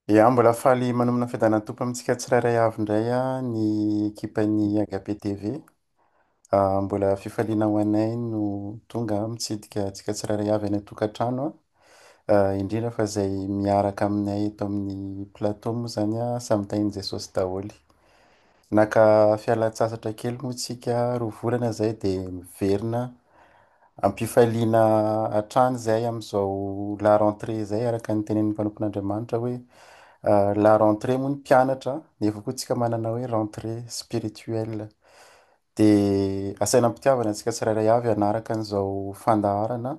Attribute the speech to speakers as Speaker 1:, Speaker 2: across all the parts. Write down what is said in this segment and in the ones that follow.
Speaker 1: Ya, mbola faly manomana fiadanan'ny Tompo amintsika tsirairay avy indray ny ekipan'ny Agape TV. Mbola fifaliana ho anay no tonga mitsidika antsika tsirairay avy any an-tokantrano, indrindra fa izay miaraka aminay eto amin'ny plateau moa izany, samy tahin'i Jesosy daholo. Naka fialan-tsasatra kely moa tsika 2 volana izay dia miverina am-pifaliana hatrany izay amin'izao la rentrée izay, araka ny tenenin'ny mpanompon'Andriamanitra hoe la rentrée moa ny mpianatra, nefa koa tsika manana hoe rentrée spirituelle. Dia asaina am-pitiavana antsika tsirairay avy hanaraka an'izao fandaharana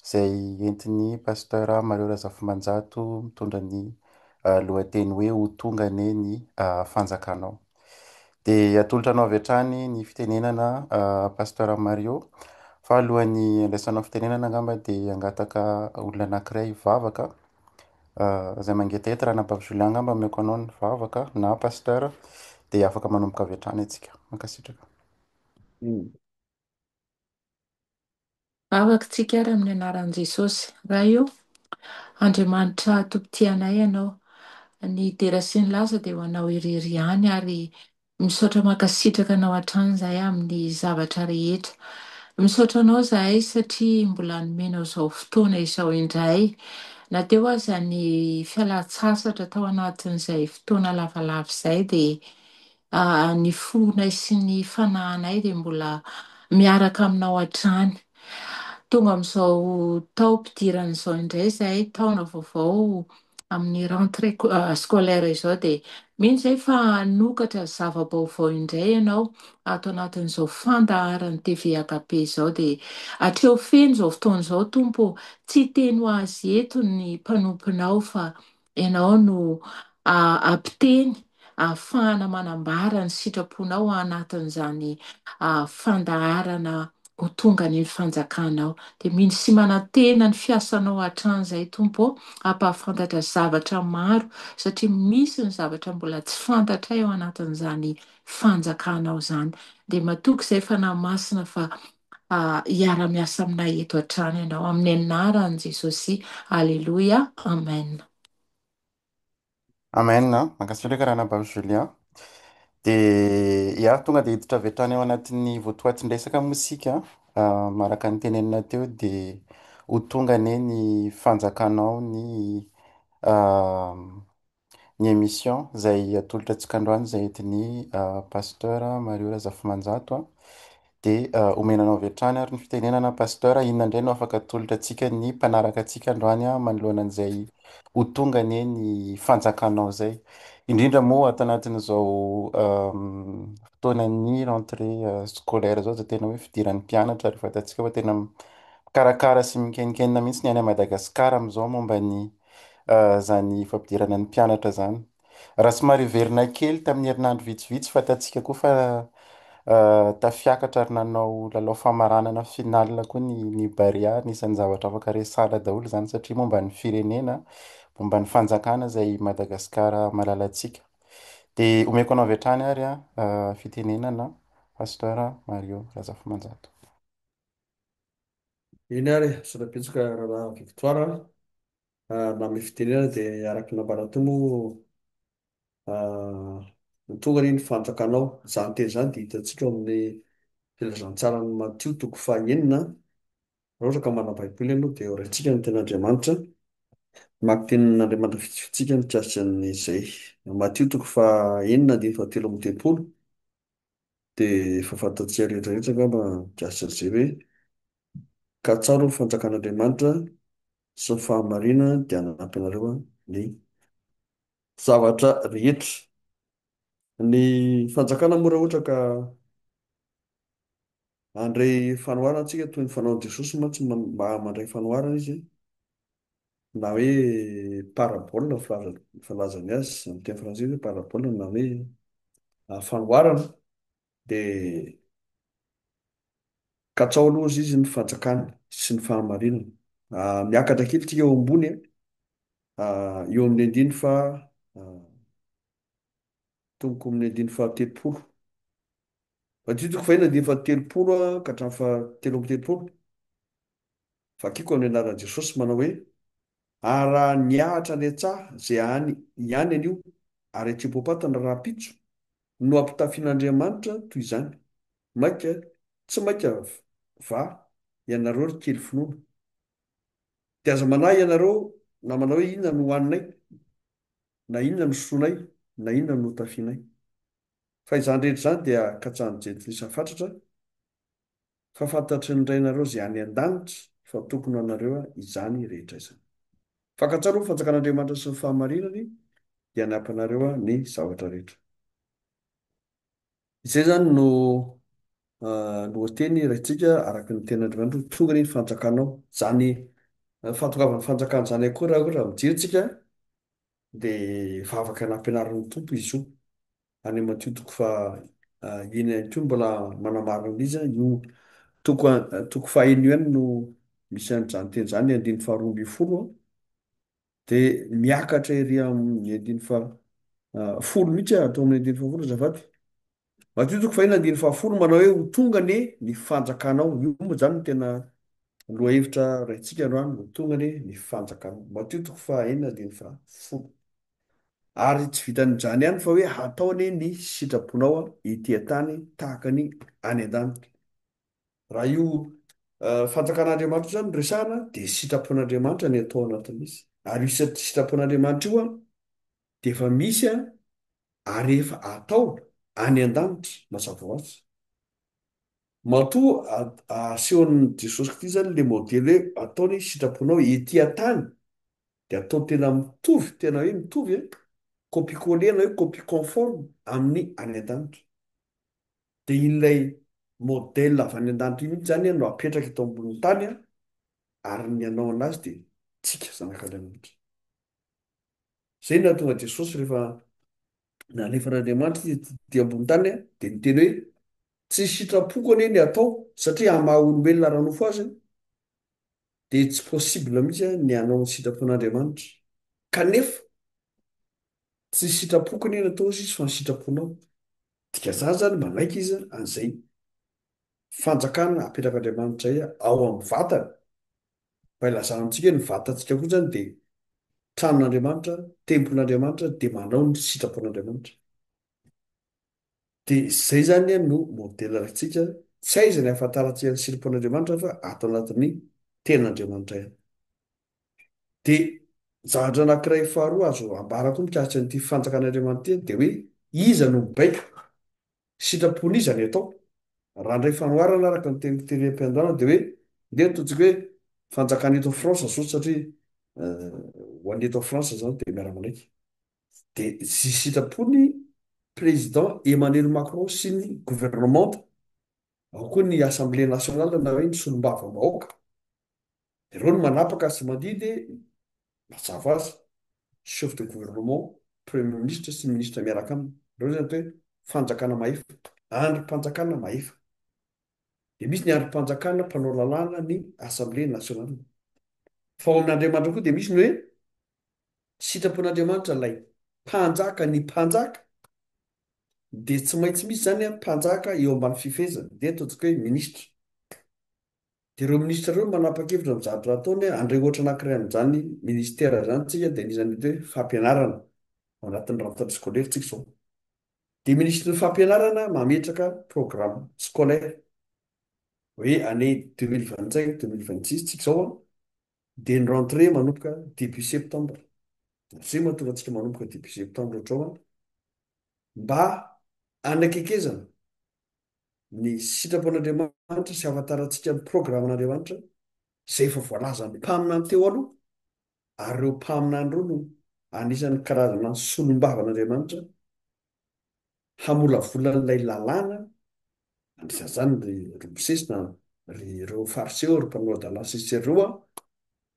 Speaker 1: izay entin'ny pasteur Mario Razafimanjato mitondra ny lohateny hoe ho tonga anie ny fanjakanao. Dia atolotra anao avy hatrany ny fitenenana pasteur Mario, fa alohan'ny andraisanao fitenenana angamba dia hangataka olona anankiray hivavaka. Izay mangetaheta raha anabavy Julien angamba ameko anao ny vavaka na pasteur, dia afaka manomboka avy hatrany antsika. Mankasitraka.
Speaker 2: Vavaka tsika ary amin'ny anaran'i Jesosy. Ray ô, Andriamanitra Tompo tia anay Ianao. Ny dera sy ny laza dia ho Anao irery ihany ary misaotra mankasitraka Anao hatrany izahay amin'ny zavatra rehetra. Misaotra Anao izahay satria mbola nomenao izao fotoana izao indray. Na teo aza ny fialan-tsasatra tao anatin'izay fotoana lavalava izay dia ny fonay sy ny fanahinay dia mbola miaraka aminao hatrany. Tonga amin'izao taom-pidirana izao indray izahay, taona vaovao amin'ny rentrée scolaire izao dia mino izahay fa hanokatra zava-baovao indray ianao ato anatin'izao fandaharan'ny TV Agape izao dia hatreo feno izao fotoana izao Tompo ô, tsy hiteny ho azy eto ny mpanomponao fa Ianao no hampiteny ahafahana manambara ny sitraponao ao anatin'izany fandaharana ho tonga ny fanjakanao. Dia mino sy manantena ny fiasanao hatrany izay Tompo ô, hampahafantatra zavatra maro satria misy ny zavatra mbola tsy fantatray ao anatin'izany fanjakanao izany. Dia matoky izay Fanahy Masina fa hiara-miasa aminay eto hatrany ianao. Amin'ny anaran'i Jesosy. Aleloia. Amen.
Speaker 1: Amen. Mankasitraka Ranabavy Julien. Dia ya, tonga dia hiditra avy hatrany ao anatin'ny votoatin-dresaka moa isika. Araka ny tenenina teo dia ho tonga anie ny fanjakanao ny ny émission izay atolotra antsika androany izay entin'ny pasteur Mario Razafimanjato. Dia omena anao avy hatrany ary ny fitenenana pasteur, inona indray no afaka atolotra antsika ny mpanaraka antsika androany manoloana an'izay ho tonga anie ny fanjakanao izay. Indrindra moa ato anatin'izao fotoanan'ny rentrée scolaire izao izay tena hoe fidiran'ny mpianatra ary fantatsika fa tena mikarakara sy mikainikaina mihitsy ny any Madagasikara amin'izao momba ny izany fampidirana ny mpianatra izany. Raha somary hiverina kely tamin'ny herinandro vitsivitsy, fantatsika koa fa tafiakatra ary nanao lalao famaranana finale koa ny Barea. Anisan'ny zavatra afaka resahana daholo izany satria momba ny firenena, momba ny fanjakana izay Madagasikara malalantsika. Dia omeko anao avy hatrany ary fitenenana Pasteur Mario Razafimanjato.
Speaker 3: Eny ary, misaotra betsaka Rahalahy Victoire. Raha ny fitenenana dia araka ny nambaran'i moa ho tonga anie ny fanjakanao. Izany teny izany dia hitantsika ao amin'ny filazantsaran'i Matio toko fahaenina. Raha ohatra ka manana Baiboly ianao dia horaintsika ny tenin'Andriamanitra. Mamaky tenin'Andriamanitra vitsivitsika mikasika an'izay. Matio toko fahaenina andininy fahatelo amby telopolo dia efa fantatsika rehetra rehetra angamba mikasika an'izay hoe katsaho ny fanjakan'Andriamanitra sy ny fahamarinana dia hanampy anareo ny zavatra rehetra. Ny fanjakana moa raha ohatra ka handray fanoharana antsika toy ny fanaon'i Jesosy mantsy mba mandray fanoharana izy na hoe parabole ny filazany azy amin'ny teny frantsay hoe parabole na hoe fanoharana dia Katsaho aloha hozy izy ny fanjakana sy ny fahamarinana. Miakatra kely tsika eo ambony eo amin'ny andiny faha tomboko amin'ny andiny faha-telopolo. Matio toko fahenina andiny faha-telopolo ka hatramin'ny faha-33. Vakiko amin'ny anaran'i Jesosy manao hoe. Ary raha ny ahitra any an-tsaha izay any ihany anio ary etsy am-poapatana rahampitso no ampitafian'Andriamanitra toy izany, mainka tsy mainka va ianareo ry kely finoana? Dia aza manahy ianareo na manao hoe inona no hohaninay, na inona no sotroinay, na inona no hotafianay. Fa izany rehetra izany dia katsahin'ny jentilisa fatratra, fa fantatry ny Rainareo izay any an-danitra fa tokony ho anareo izany rehetra izany. Fa katsaho aloha ny fanjakan'Andriamanitra sy ny fahamarinany, dia hanampy anareo ny zavatra rehetra. Izay izany no lohateny raintsika araka ny tenin'Andriamanitra hoe tonga anie ny fanjakanao. Izany fahatongavan'ny fanjakana izany akory raha mijery tsika dia vavaka nampianarin'ny Tompo izy io. Any Matio toko faha enina ihany koa mbola manamarina an'izy io toko toko faha enina io ihany no misy an'izany teny izany, ny andininy faharoa ambin'ny folo dia miakatra ery amin'ny andininy faha folo mihitsy atao amin'ny andininy fahafolo azafady. Matio toko fahenina andininy fahafolo manao hoe ho tonga anie ny fanjakanao. Io moa izany no tena lohahevitra raintsika androany, ho tonga anie ny fanjakanao. Matio toko fahenina andininy fahafolo. Ary tsy vitan'izany ihany fa hoe hatao anie ny sitraponao ety an-tany tahaka ny any an-danitra. Raha io fanjakan'Andriamanitra io izany no resahana dia sitrapon'Andriamanitra ny atao anatin'izy. Ary io sitrapon'Andriamanitra io dia efa misy ary efa atao any an-danitra mazava ho azy. Matoa asehon'i Jesosy Kristy izany ilay modely hoe atao ny sitraponao ety an-tany dia atao tena mitovy, tena hoe mitovy an, copie coller na hoe copie conforme amin'ny any an-danitra. Dia ilay modèle avy any an-danitra iny mihitsy izany no apetraka eto ambonin'ny tany ary ny hanao an'azy dia tsika zanak'Andriamanitra. Izay no nahatonga Jesosy rehefa nalefan'Andriamanitra izy tety ambony tany dia niteny hoe tsy sitrapoko anie ny atao satria amin'ny maha olombelona ara-nofo azy dia tsy possible mihitsy ny hanao ny sitrapon'Andriamanitra. Kanefa tsy sitrapoko anie ny atao hozy izy fa ny sitraponao. Dikan'izany izany manaiky izy an'izay fanjakana apetrak'Andriamanitra izay ao amin'ny vatany. Mba ilazana amintsika hoe ny vatantsika koa izany dia tranon'Andriamanitra, tempolin'Andriamanitra, dia manao ny sitrapon'Andriamanitra. Dia izay izany no modèle raintsika, tsy aiza ny ahafantarantsika ny sitrapon'Andriamanitra fa ato anatin'ny tenan'Andriamanitra ihany. Dia zavatra anankiray faharoa azo ambara koa mikasika an'ity fanjakan'Andriamanitra ity dia hoe iza no mibaiko? Sitrapon'iza ny atao? Raha handray fanoharana araka ny teniko tery am-piandohana dia hoe ndeha ataontsika hoe fanjakana eto France zao satria ho an'ny eto France zany dia miara-manaiky. Dia tsy sitrapony président Emmanuel Macron sy ny gouvernementa, ao koa ny assemblée nationale na hoe ny solombavambahoaka. Ireo no manapaka sy mandidy, mazava azy, chef de gouvernement, premier ministre sy ny ministre miaraka aminy. Ireo zany atao hoe fanjakana mahefa, andrim-panjakana mahefa. Dia misy ny andrim-panjakana mpanao lalàna ny assemblée nationale. Fa ao amin'Andriamanitra koa dia misy ny hoe sitrapon'Andriamanitra ilay mpanjaka ny mpanjaka, dia tsy maintsy misy zany mpanjaka eo ambany fifehezana, dia ataontsika hoe ministre. Dia ireo minisitra ireo no manapa-kevitra amin'ny zavatra ataony, handray ohatra anankiray amin'izany ministera izany tsika dia anisan'ny mety hoe fampianarana, ao anatin'ny rentrée scolaire tsika izao. Dia minisitry ny fampianarana mametraka programme scolaire hoe année 2025, 2026 tsika izao an, dia ny rentrée manomboka début septembre. Izay mahatonga antsika manomboka début septembre ohatr'izao an, mba hanakekezana ny sitrapon'Andriamanitra sy hahafantarantsika ny programan'Andriamanitra izay efa voalazan'ny mpaminany teo aloha, ary ireo mpaminany ireo no anisan'ny karazana solombavan'Andriamanitra hamolavola an'ilay lalàna, anisan'izany ry ry Mosesy na ry ireo Fariseo, ry mpanora-dalàna sy ny sisa ireo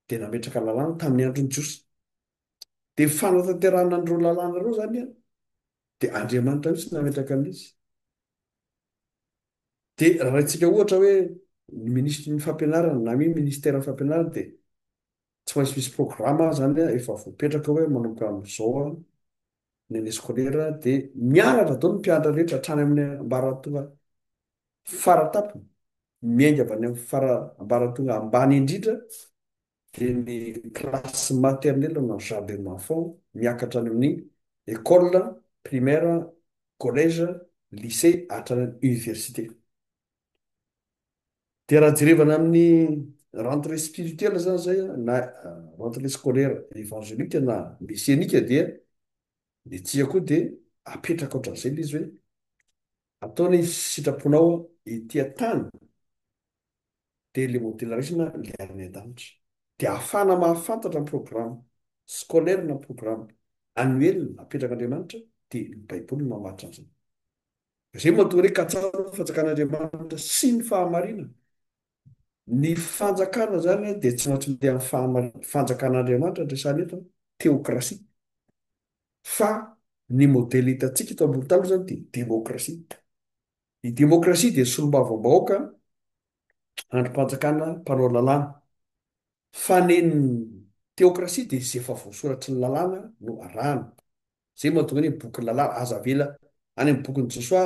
Speaker 3: dia nametraka lalàna tamin'ny andron'ny Jiosy. Dia fanatanterahana an'ireo lalàna ireo izany dia Andriamanitra mihitsy nametraka an'izy. Dia raha raintsika ohatra hoe ny minisitry ny fampianarana na hoe ministeran'ny fampianarana dia tsy maintsy misy programa zany efa voapetraka hoe manomboka amin'izao ny année scolaire dia mianatra daholo ny mpianatra rehetra hatrany amin'ny ambaratonga faratapony, miainga avy any amin'ny fara ambaratonga ambany indrindra. Dia ny classe maternelle na jardin d'enfant miakatra any amin'ny école primaire, collège, lycée hatrany amin'ny université. Dia raha jerevana amin'ny rentrée spirituelle zany zay na rentrée scolaire évangélique na messianique dia ny tsia koa dia apetraka ohatran'izay ilay izy hoe ataony sitraponao ety an-tany dia ilay modèle raisina ilay any an-danitra. Dia ahafahana mahafantatra ny programme scolaire na programme annuel apetrak'Andriamanitra dia ny Baiboly no mamaritra an'izany. Izay no mahatonga ny hoe katsaho ny fanjakan'Andriamanitra sy ny fahamarinana. Ny fanjakana izany dia tsy maintsy mandeha amin'ny fahamarinana. Fanjakan'Andriamanitra no resahina eto, théocratie. Fa ny modèle hitantsika eto ambony tany aloha izany dia démocratie. Ny demokrasia dia solombavambahoaka, andrim-panjakana mpanao lalàna. Fa ny teokrasia dia izay efa voasoratry ny lalàna no arahana. Izay no mahatonga ny hoe bokin'ny lalàna. Aza avela any amin'ny bokin'i Josoa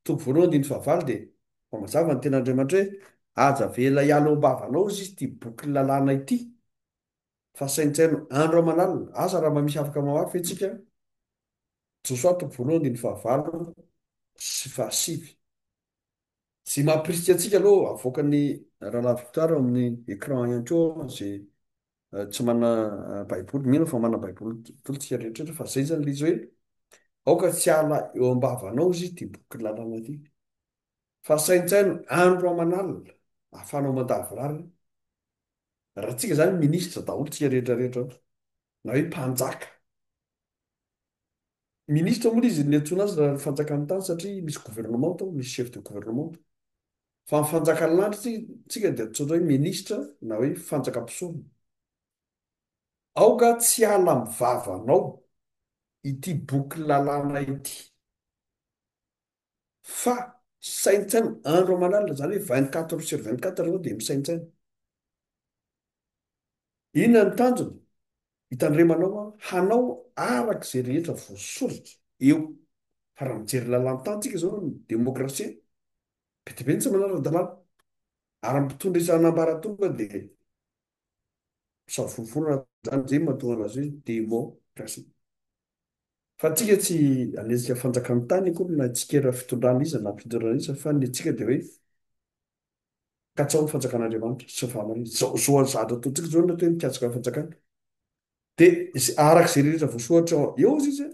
Speaker 3: toko voalohany andininy fahavalo dia efa mazava ny tenin'Andriamanitra hoe aza avela hiala eo am-bavanao hozy izy ity bokin'ny lalàna ity fa saintsaino andro aman'alina. Asa raha mba misy afaka mamaky ve tsika? Josoa toko voalohany andininy fahavalo sy fahasivy. Izay mampirisika antsika aloha avoakan'ny Rahalahy Victoire ao amin'ny écran ihany koa izay tsy manana baiboly, mino aho fa manana baiboly daholo tsika rehetra rehetra fa izay izany ilay izy hoe aoka tsy hiala eo am-bavanao izy ity boky lalana ity fa saintsaino andro aman'alina ahafahanao mandavorary raha tsika izany minisitra daholo tsika rehetra rehetra ao na hoe mpanjaka. Ministre moa izy niantsoana azy raha ny fanjakan'ny tany satria misy gouvernement tao, misy chef de gouvernement tao. Fa ny fanjakan'ny lanitra tsika dia antsoina hoe ministre na hoe fanjakam-pisorona. Aoka tsy hiala amin'ny vavanao ity boky lalàna ity fa saintsaino andro aman'alina, izany hoe 24 heures sur 24 ianao dia misaintsaina. Inona ny tanjona? Hitandremanao hanao araka izay rehetra voasoratra eo. Fa raha mijery lalàn-tany tsika izao, ny demokrasia, be dia be ny tsy manara-dalàna. Ary ny mpitondra isan'ambaratonga dia misavorovoro anatin'izany, izay no mahatonga anazy hoe demokrasia. Fa antsika tsy hanenjika fanjakan-tany akory na hitsikera fitondrana iza na fitondrana iza fa ny antsika dia hoe Katsaho ny fanjakan'Andriamanitra sy ny fahamarinany. Izao izao zavatra ataontsika izao no atao hoe mikatsaka ny fanjakana. Dia izay araka izay rehetra voasoratra eo izy izy.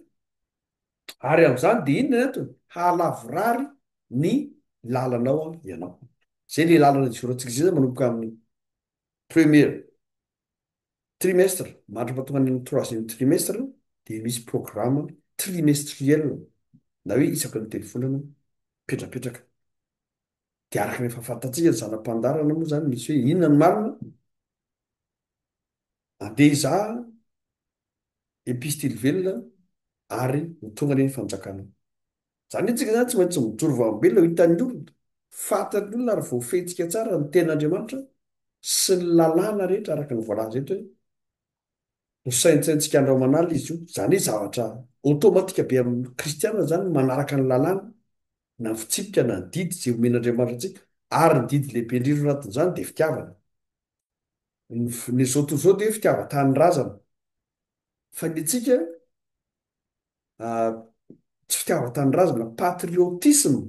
Speaker 3: Ary amin'izany dia inona ny antony? Hahalavorary ny lalanao ianao. Izay ilay lalana izorantsika izay manomboka amin'ny premier trimestre mandra-pahatonga any amin'ny troisième trimestre dia misy programme trimestriel na hoe isaky ny telo volana mipetrapetraka. Dia araka ny efa fantatsika ny zana-pandaharana moa izany misy hoe inona ny marina? Andeha hizaha epistily velona ary ho tonga anie ny fanjakanao. Izany hoe tsika izany tsy maintsy mijoro vavolombelona ho hitan'ny olona, fantatry ny olona ary voafehintsika tsara ny tenin'Andriamanitra sy ny lalàna rehetra araka ny voalaza eto hoe hosaintsaintsika andro aman'alina izy io. Izany hoe zavatra automatique be amin'ny kristiana izany ny manaraka ny lalàna na ny fitsipika na ny didy izay omen'Andriamanitra antsika, ary ny didy lehibe indrindra ao anatin'izany dia fitiavana. Ny ny izao tontolo izao dia fitiavan-tanindrazana, fa ny antsika tsy fitiavan-tanindrazana, patriotisme,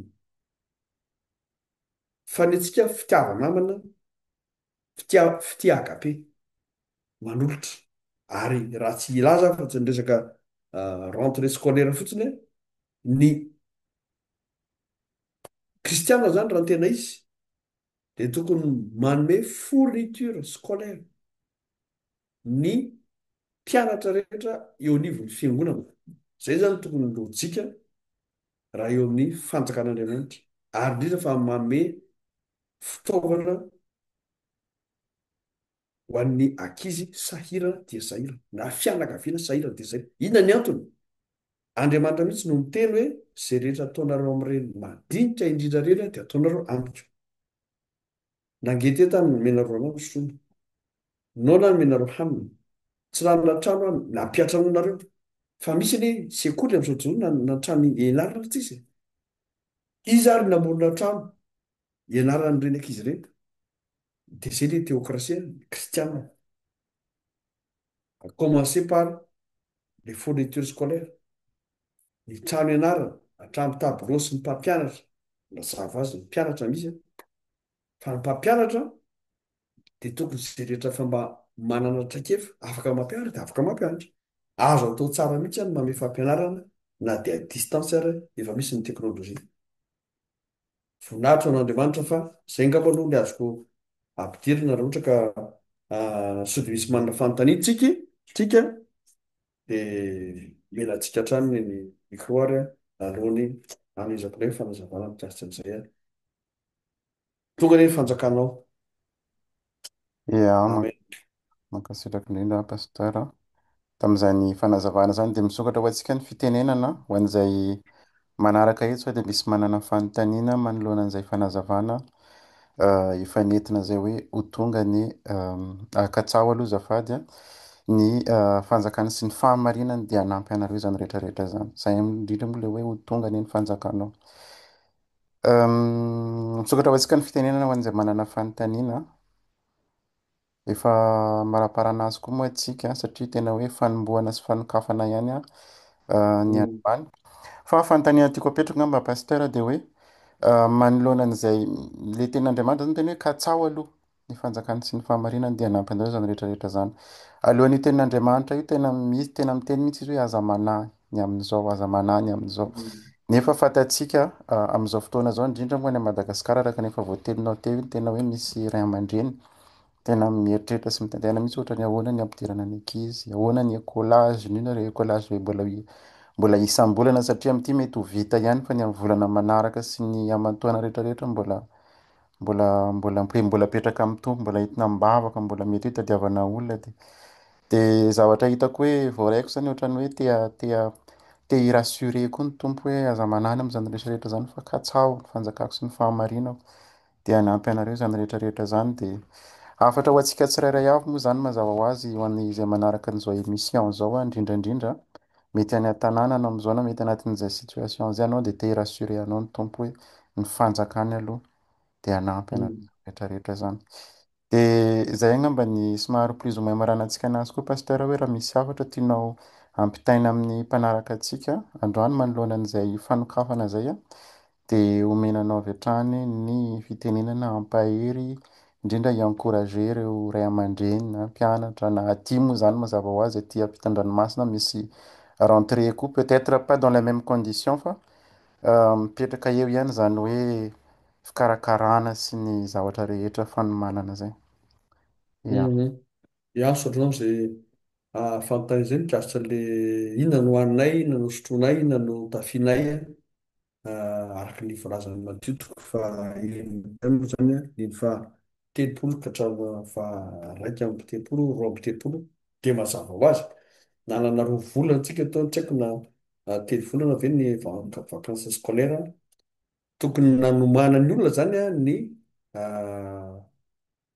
Speaker 3: fa ny antsika fitiava-namana, fitia fitia agape, manolotra. Ary raha tsy hilaza aho fa tsy ny resaka rentrée scolaire fotsiny, ny kristiana zany raha ny tena izy dia tokony manome fourniture scolaire ny mpianatra rehetra eo anivon'ny fiangonana. Zay zany tokony lojika raha eo amin'ny fanjakan'Andriamanitra ary indrindra fa manome fitaovana ho an'ny ankizy sahirana dia sahirana na fianakaviana sahirana dia sahirana. Inona ny antony? Andriamanitra mihitsy no niteny hoe, Izay rehetra ataonareo amin'ireny madinika indrindra ireny dia ataonareo amiko. Nangetaheta aho nomenareo rano hosotroina. Noana aho nomenareo hanina. Tsy nanana trano aho nampiantranoinareo. Fa misy anie sekoly amin'izao tontolo izao na trano ianarana tsisy e. Iza ary namorona trano ianaran'ireny ankizy ireny? Dia izay ilay teokrasia kristiana. À commencer par les fournitures scolaires, ny trano ianarana, hatramin'ny tableau sy ny mpampianatra. Mazava ho azy ny mpianatra misy an, fa ny mpampianatra dia tokony izay rehetra efa mba manana traikefa afaka mampianatra dia afaka mampianatra. Azo atao tsara mihitsy ny mamehy fampianarana na dia à distance ary efa misy ny teknolojia. Voninahitra ho an'Andriamanitra fa izay angamba aloha ny azoko ampidirina raha ohatra ka sao dia misy manana fanontaniana tsika tsika dia mila antsika hatrany ny micro ary alohan'ny hanomezako indray ny fanazavana mikasika an'izay ary. Tonga anie ny fanjakanao.
Speaker 1: Ia,
Speaker 3: Amen.
Speaker 1: mankasitraka indrindra Pasteur. Tamin'izany fanazavana izany dia misokatra ho antsika ny fitenenana ho an'izay manaraka eto sao dia misy manana fanontaniana manoloana an'izay fanazavana efa nentina izay hoe ho tonga ny katsaho aloha azafady a, ny fanjakana sy ny fahamarinany dia hanampy anareo izany rehetra rehetra izany. Izay indrindra moa ilay hoe ho tonga anie ny fanjakanao. Misokatra ho antsika ny fitenenana ho an'izay manana fanontaniana. Efa maraparana azy koa moa isika satria tena hoe fanombohana sy fanokafana ihany ny androany. Fa fanontaniana tiako apetraka angamba Pasteur dia hoe manoloana an'izay ilay tenin'Andriamanitra zany tena hoe katsaho aloha ny fanjakany sy ny fahamarinany dia hanampy anareo izany rehetra rehetra izany. Alohan'io tenin'Andriamanitra io tena misy tena miteny mihitsy izy hoe aza manahy ny amin'izao, aza manahy ny amin'izao. Nefa fantatsika amin'izao fotoana izao indrindra moa any Madagasikara araka ny efa voatelinao teo iny tena hoe misy ray aman-dreny tena mieritreritra sy mitantena mihitsy ohatra ny ahoana ny ampidirana ny ankizy, ahoana ny écolage, indrindra ireo écolage hoe mbola mbola isam-bolana satria amin'ity mety ho vita ihany fa ny amin'ny volana manaraka sy ny aman-taona rehetrarehetra mbola mbola mbola mbola apetraka amin'ny Tompo, mbola entina am-bavaka, mbola mety hoe tadiavana olona dia dia zavatra hitako hoe voaraiko izany ohatran'ny hoe te te te hi-rassurer koa ny Tompo hoe aza manana amin'izany rehetrarehetra izany fa katsaho ny fanjakako sy ny fahamarinako dia hanampy anareo izany rehetrarehetra izany. Dia hafatra ho antsika tsirairay avy moa izany mazava ho azy ho an'izay manaraka an'izao émission izao indrindra indrindra mety any an-tanàna anao amin'izao na mety anatin'izay situation izay anao dia te hi-rassurer anao ny Tompo hoe ny fanjakany aloha dia hanampy anareo izany rehetrarehetra izany. Dia izay angamba ny somary plus ou moins hamaranantsika anazy koa Pasteur hoe raha misy hafatra tianao ampitaina amin'ny mpanaraka antsika androany manoloana an'izay fanokafana izay dia omena anao avy hatrany ny fitenenana hampahery indrindra hi-encourager ireo ray aman-dreny na mpianatra na aty moa izany mazava ho azy aty ampitan-dranomasina misy rentrée koa peut-être pas dans les mêmes conditions fa mipetraka eo ihany izany hoe fikarakarana sy ny zavatra rehetra fanomanana izay. Ya.
Speaker 3: Ya, misaotra anao amin'izay fanontaniana izay mikasika an'ilay inona no haninay, inona no sotroinay, inona no tafianay, araka ny voalazan'i Matio toko faha-enina moa izany, andininy faha-30 ka hatramin'ny faha-31, 32, dia mazava ho azy. Nanana roa volana isika teo, tsy haiko na telo volana ve ny vacances scolaires. Tokony nanomanan'ny olona izany ny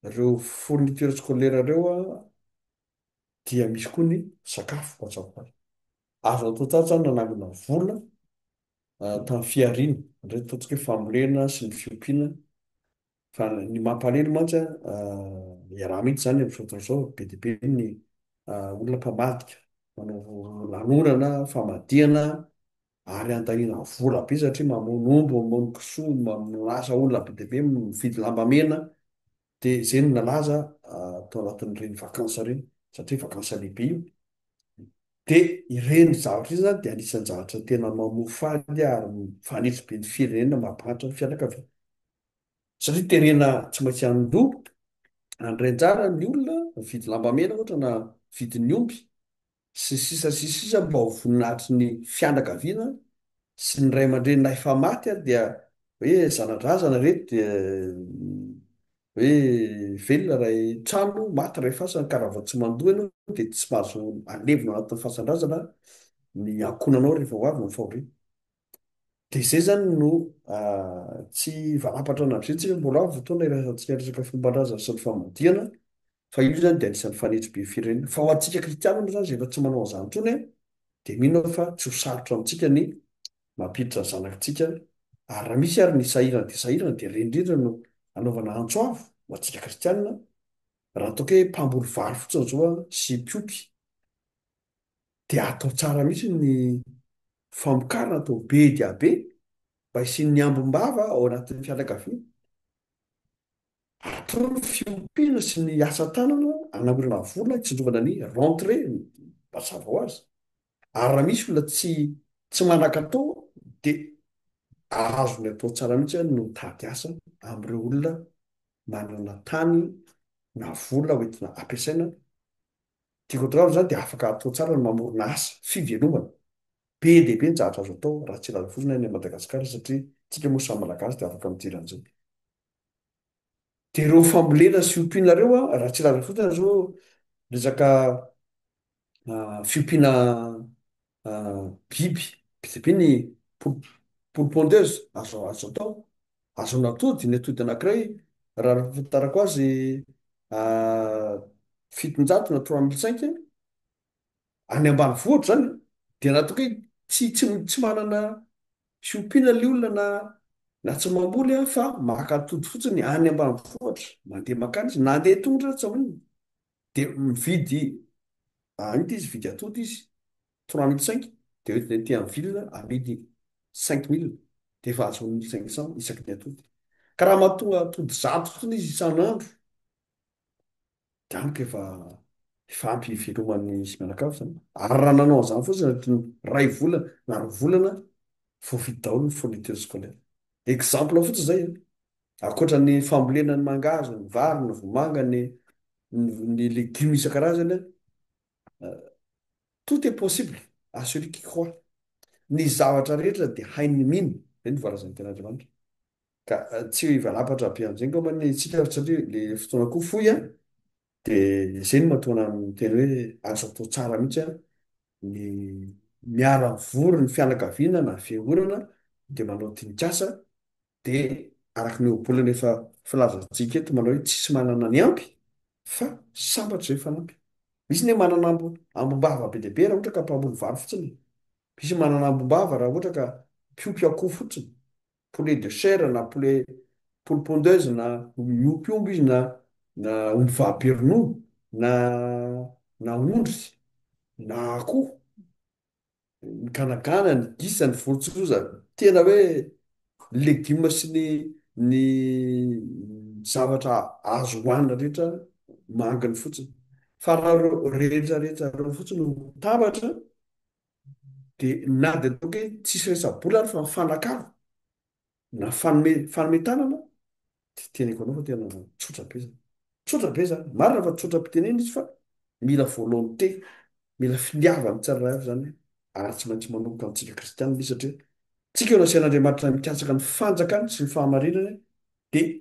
Speaker 3: ireo fournitures scolaires ireo dia misy koa ny sakafo mazava ho azy. Azo atao tsara izany nanangona vola tamin'ny fihariana, indray ataontsika hoe fambolena sy ny fiompiana, fa ny mampalahelo mantsy iaraha mihitsy izany amin'izao fotoana izao, be dia be ny olona mpamadika, manao lanonana, famadihana, ary andaniana vola be satria mamono omby, mamono kisoa, manasa olona be dia be, mividy lambamena, dia izay no nalaza tao anatin'ireny vacances ireny, satria vacances lehibe io. Dia ireny zavatra ireny izany dia anisan'ny zavatra tena mamoafady ary mifanitsy be ny firenena mampahantra ny fianakaviana. Satria terena tsy maintsy handoa handray anjara ny olona, mividy lambamena ohatra na mividy ny omby, sy ny sisa sy ny sisa mba ho voninahitry ny fianakaviana sy ny ray aman-dreny na efa maty ary dia hoe zana-drazana ireto dia hoe velona ray trano maty ray fasana ka raha vao tsy mandoa ianao dia tsy mahazo alevina ao anatin'ny fasan-drazana ny ankohonanao rehefa ho avy ny fahoriana. Dia izay izany no tsy hivalapatra an'izay tsika mbola avy fotoana iraisantsika resaka fomban-drazana sy ny famadihana fa io izany dia anisan'ny fanetry be firenena. Fa ho antsika kristiana moa izany izay efa tsy manao an'izany intsony dia mino aho fa tsy ho sarotra amintsika ny mampiditra ny zanakitsika ary raha misy ary ny sahirana dia sahirana dia ireny indrindra no anaovana antso avo ho antsika kristiana raha ataoko hoe mpamboly vary fotsiny izao sy mpiompy. Dia atao tsara mihitsy ny famokarana atao be dia be mba hisian'ny ambim-bava ao anatin'ny fianakaviana. Atao ny fiompiana sy ny asa tanana anamorana vola hitsinjovana ny rentrée, mazava ho azy. Ary raha misy olona tsy tsy manan-katao dia azony atao tsara mihitsy no mitady asa amin'ireo olona manana tany na vola hoentina ampiasaina. Tiako atongavana izany dia afaka atao tsara ny mamorona asa, fivelomana. Be dia be ny zavatra azo atao raha tsy hilaza fotsiny any Madagasikara satria tsika moa samy Malagasy dia afaka mijery an'izay. Dia ireo fambolena sy fiompiana ireo an, raha tsy hilaza fotsiny aho izao resaka fiompiana biby, be dia be ny poule pondeuse azo azo atao, azonao atody, ny atody anankiray raha ny fahafantarako azy 700 na 3 mille cinq any ambanivohitra zany dia raha toa ka hoe tsy tsy tsy manana fiompiana ilay olona na na tsy mamboly an fa maka atody fotsiny any ambanivohitra, mandeha mankany izy, na handeha tongotra aza tsy maninona, dia mividy any izy, mividy atody izy 3 mille cinq dia hoentiny aty amin'ny ville amidy 5 mille dia efa azony 1500 isaky ny atody. Ka raha mahatonga atody 100 fotsiny izy isan'andro Dia amiko efa efa ampy hiveloman'ny izy mianakavy zany. Ary raha nanao an'izany fotsiny anatin'ny iray volana na roa volana, voavidy daholo ny fourniture scolaire. Exemple fotsiny zay an. Ankoatra ny fambolena ny mangahazo, ny vary, ny vomanga, ny ny legioma isan-karazany an, tout est possible à celui qui croit. Ny zavatra rehetra dia hain'ny mino, zay no voalazan'ny tenin'Andriamanitra. Ka tsy hivalapatra be amin'izay angamba ny antsika satria le fotoana koa fohy an, de izay no mahatonga anah miteny hoe azo atao tsara mihitsy an ny miara mivory ny fianakaviana na fiangonana de manao dinik'asa de araka ny ohabolana efa filazantsika eto manao hoe tsisy manana ny ampy fa sambatra izay mifanampy. Misy anie manana ambom-bava be dia be raha ohatra ka mpamboly vary fotsiny e. Misy manana ambom-bava raha ohatra ka mpiompy akoho fotsiny. Poulet de chair na poulet poule pondeuse na miompy omby izy na na omby vavy be ronono na na ondry na akoho, ny ganagana, ny gisa, ny vorontsiloza, tena hoe ny legioma sy ny ny zavatra azo hohanina rehetra manginy fotsiny. Fa raha ireo rehetra rehetra ireo fotsiny no mitambatra Dia na dia ataoko hoe tsisy resa-bola ary fa mifanakalo na fanome fanome tanana dia teneko anao fa tena tsotra be zany. Tsotra be zany. Marina fa tsotra am-pitenena izy fa mila volonté, mila finiavana tsirairay avy zany ary tsy maintsy manomboka amintsika kristianina izy satria tsika eo nasian'Andriamanitra mikatsaka ny fanjakany sy ny fahamarinany dia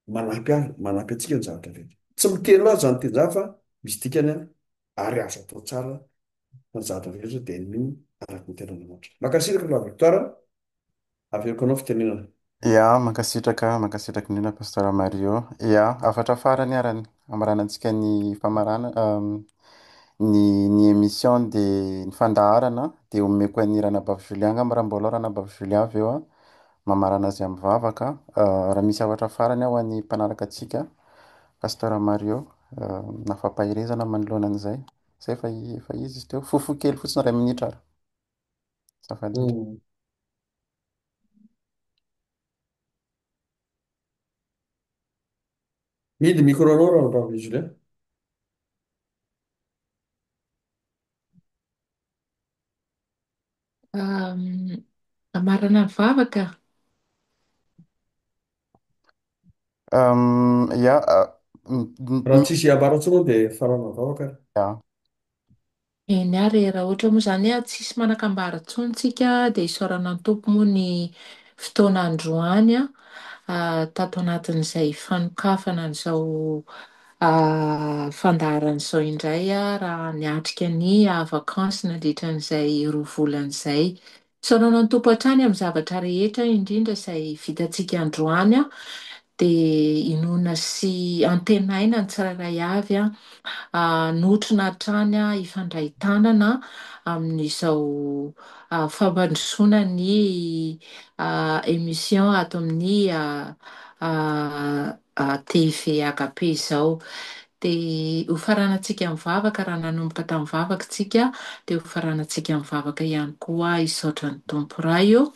Speaker 3: manampy ahy, manampy antsika ny zavatra rehetra. Tsy miteny ho azy izany teny izany fa misy dikany ary azo atao tsara fa ny zavatra rehetra dia mino araka ny tenin'Andriamanitra. Mankasitraka La Victoire, averiko anao fitenenana.
Speaker 1: Ya, mankasitraka, mankasitraka indrindra Pasteur Mario. Ya, hafatra farany arany hamaranantsika ny famarana ny ny émission dia ny fandaharana dia omeko an'i Ranabavy Julien angamba raha mbola ao Ranabavy Julien avy eo a, mamarana azy amin'ny vavaka. Raha misy hafatra farany ho an'ny mpanaraka antsika Pasteur Mario, na fampaherezana manoloana an'izay. Zay efa efa izy izy teo. Fohifohy kely fotsiny iray minitra ary. Azafady indrindra.
Speaker 3: Mihidy micro anao Ranabavy Julien.
Speaker 2: Amarana ny vavaka.
Speaker 1: Ya,
Speaker 3: Raha tsisy ambara intsony moa dia faranana ny vavaka ary.
Speaker 1: ya.
Speaker 2: Eny ary e, raha ohatra moa izany hoe tsisy manan-kambara intsony tsika dia isaorana ny Tompo moa ny fotoana androany tato anatin'izay fanokafana an'izao fandaharana izao indray raha niatrika ny vakansy nandritra an'izay 2 volana izay. Isaorana ny Tompo hatrany amin'ny zavatra rehetra indrindra izay vitantsika androany dia inoana sy antenaina ny tsirairay avy hanotrona hatrany hifandray tanana amin'izao fampandrosoana ny émission ato amin'ny TV Agape izao. Dia hofaranantsika amin'ny vavaka, raha nanomboka tamin'ny vavaka isika, dia hofaranantsika amin'ny vavaka ihany koa hisaotra ny Tompo Ray ô.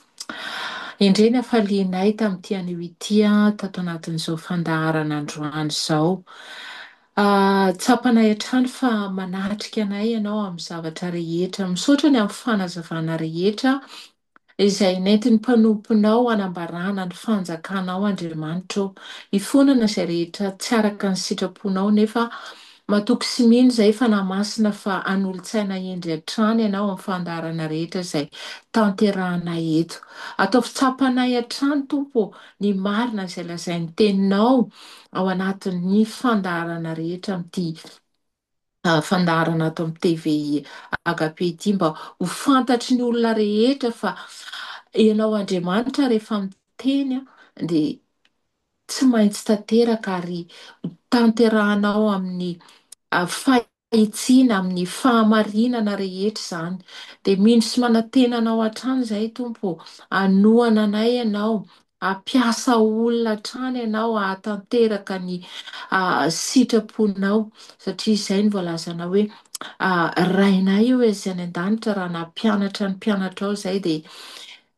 Speaker 2: Endrey ny hafalianay tamin'ity anio ity tato anatin'izao fandaharana androany izao. Tsapanay hatrany fa manatrika anay ianao amin'ny zavatra rehetra. Misaotra ny amin'ny fanazavana rehetra izay nentin'ny mpanomponao hanambarana ny fanjakanao Andriamanitra ô. Hifonana izay rehetra tsy araka ny sitraponao nefa matoky sy mino izahay Fanahy Masina fa hanolo-tsaina hendry hatrany ianao amin'ny fandaharana rehetra izay tanterahanay eto. Ataovy tsapanay hatrany Tompo ô ny marina izay lazain'ny teninao ao anatin'ny fandaharana rehetra amin'ity fandaharana ato amin'ny TV Agape ity mba ho fantatry ny olona rehetra fa ianao Andriamanitra rehefa miteny dia tsy maintsy tanteraka ary tanterahanao amin'ny fahitsiana, amin'ny fahamarinana rehetra izany. Dia mino sy manantena anao hatrany izahay Tompo ô, hanohana anay ianao, hampiasa olona hatrany ianao hahatanteraka ny sitraponao, satria izay no voalazanao hoe Rainay io izay any an-danitra, raha nampianatra ny mpianatrao izay dia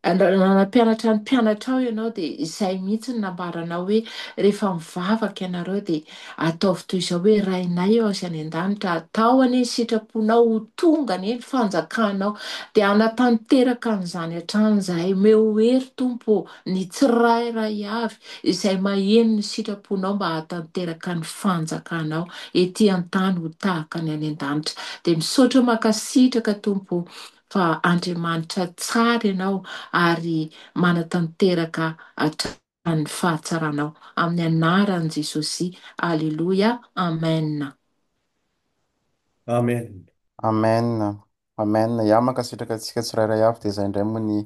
Speaker 2: raha nampianatra ny mpianatrao ianao dia izay mihitsy no nambaranao hoe rehefa mivavaka ianareo dia ataovy toy izao hoe Rainay eo izay any an-danitra, atao anie ny sitraponao, ho tonga anie ny fanjakanao, dia hanatanteraka an'izany hatrany izahay. Omeo hery Tompo ô, ny tsirairay avy izay maheno ny sitraponao mba hahatanteraka ny fanjakanao ety an-tany ho tahaka ny any an-danitra. Dia misaotra mankasitraka Tompo ô fa Andriamanitra tsara Ianao ary manatanteraka hatrany ny fahatsaranao. Amin'ny anaran'i Jesosy. Aleloia. Amen.
Speaker 3: Amen.
Speaker 1: Amen. Amen. Ya mankasitraka antsika tsirairay avy dia izay indray moa ny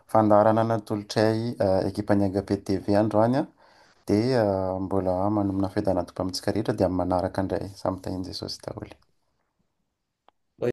Speaker 1: fandaharana natolotray ekipan'ny Agape TV androany dia mbola manomana fiadanana Tompo amintsika rehetra dia amin'ny manaraka indray. Samy tahin'i Jesosy daholo.